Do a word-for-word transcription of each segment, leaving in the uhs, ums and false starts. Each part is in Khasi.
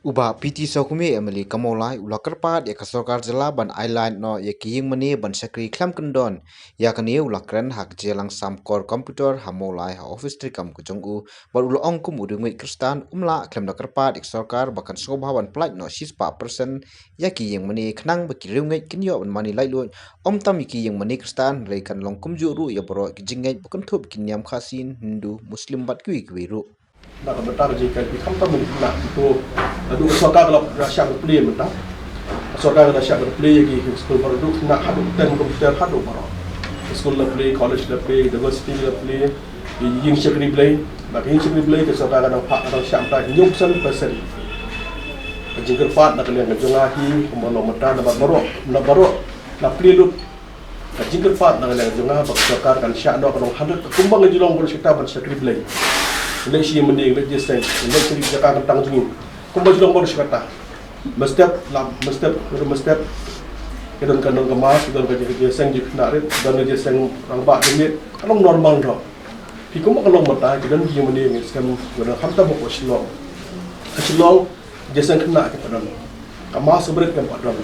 U Bah P T Sawkmie, M L A ka Mawlai, u la kyrpad ïa ka sorkar jylla ban ailad noh ïa ki ïing mane ban shakri khlem kyndon. Ïa kane u la kren ha ka jingïalang sam kor computer ha Mawlai ha office treikam ka jong u, bad u la ong kum u riewngeit Khristan um lah khlem da kyrpad ïa ka sorkar ba kan sngewbha ban pyllait noh shispah percent ïa ki ïing mane khnang ba ki riewngeit kin ïoh ban mane laitluid, ym tang ïa ki ïing mane Khristan hynrei kan long kumjuh ruh ïa baroh ki jingngeit ba kynthup ki niam Khasi, Hindu, Muslim bad kiwei kiwei ruh. Na ka bynta ka jinghikai phi khamtam ban khynnah phi to. Naduh ka sorkar ka la shah ban plie mynta. Ka sorkar ka la shah ban plie ïa ki skul baroh, naduh khynnah haduh ten kumjuh haduh baroh. Skul la plie, college la plie, university la plie, ïing shakri Blei. Ba ka ïing shakri Blei ka sorkar ka dang phah, ka dang shah mynta hynñiew percent. Ka jingkyrpad na ka liang ka jong nga hi, kumba long mynta na baroh, na baroh la plie lut. Ka jingkyrpad na ka liang jong nga ba ka sorkar kan shah noh ka long hundred, kumba ngi ju long baroh shi katta ban shakri Blei. Leit sha ïing mane, leit jingseng, leit sha ki jaka kyntang jong ngi. Kumba ju long baroh shi katta. Mynstep, la mynstep, mynstep. Ki don ka, don ka mass, ki don ka jing, jingseng jingkhynnah rit, don ka jingseng rangbah jingmut. Ka long normal noh. Phi kumba ka long mynta, ki don ki ïing mane ngi skhem, ki don khamtam hapoh Shillong. Ha Shillong, jingseng khynnah ki pat don. Ka mass ka bret ki pat don.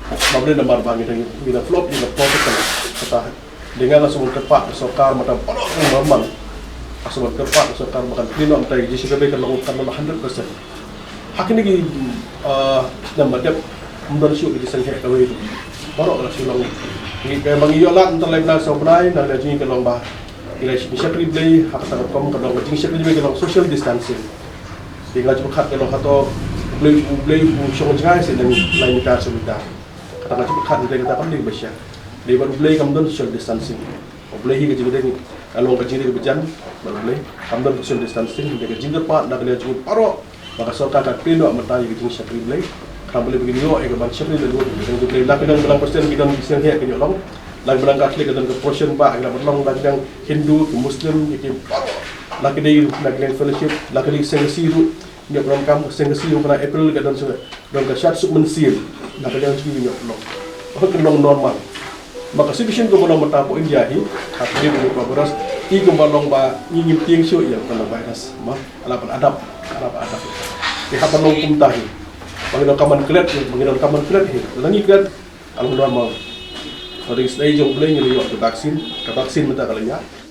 Namar balei? Namar ba ngi dang, ngi dang flop, ngi dang flop kata. Kata. Dei nga nga sngewbha kyrpad ka sorkar mynta baroh ka normal. Nga sngewbha kyrpad ka sorkar ba kan plie noh mynta, jingseng ka Blei kan long, kan long hundred percent. Ha kine ki, ah, snem ba dep, ym don shuh ka jingseng heh kawei ruh. Baroh ka la shu long. Ngi, ka ba ngi ïoh lad mynta lai bnai saw bnai, na ka liang jong ngi ka long ba ngi la shakri Blei, ha kata ka rukom ka long ka jingshakri Blei ka long social distancing. Te nga ju pyrkhat ka long hato U Blei, U Blei u shong jngai seh na lai meter saw meter. Kata nga ju pyrkhat, hynrei kata kam dei ba shisha. Dei ba U Blei kam don social distancing. U Blei hi ka jingdeng, ka long ka jingdeng ba jan, ba U Blei kam don social distancing, hynrei ka jingkyrpad na ka liang jong ngi baroh ba ka sorkar kan plie noh mynta ïa ka jingshakri Blei. Khnang ba lei ba ngin ïoh ïa ka ban shakri Blei, ïa ka jingshakri Blei. La ki don balang Khristan ki don ki jingseng heh kin ïoh long. La ki balang Katholik ki don ka procession ba ki la ban long, la ki dang Hindu, ki Muslim, ki, ki baroh. La ki dei, la ki dei fellowship, la ki dei seng Khasi ruh. Ïoh ban long kam seng Khasi ruh, kane April ka don seng, don ka Shad Suk Mynsiem. Na ka liang jong ngi ïoh long. Ka long normal. Ma ka situation kumba long mynta hapoh India hi, ha ka ri ba virus, i kumba long ba ngi ngim tieng shuh ïa ka virus. Ma, ala ban adapt, ala ban adapt. Te haba long kumta hi, ba ngi donkam ban klet, ba ngi donkam ban klet hi. Lada ngi klet, ka long normal. Ka dei sdei jong U Blei ngi la ïoh ka vaccine, ka vaccine mynta ka la ïaid.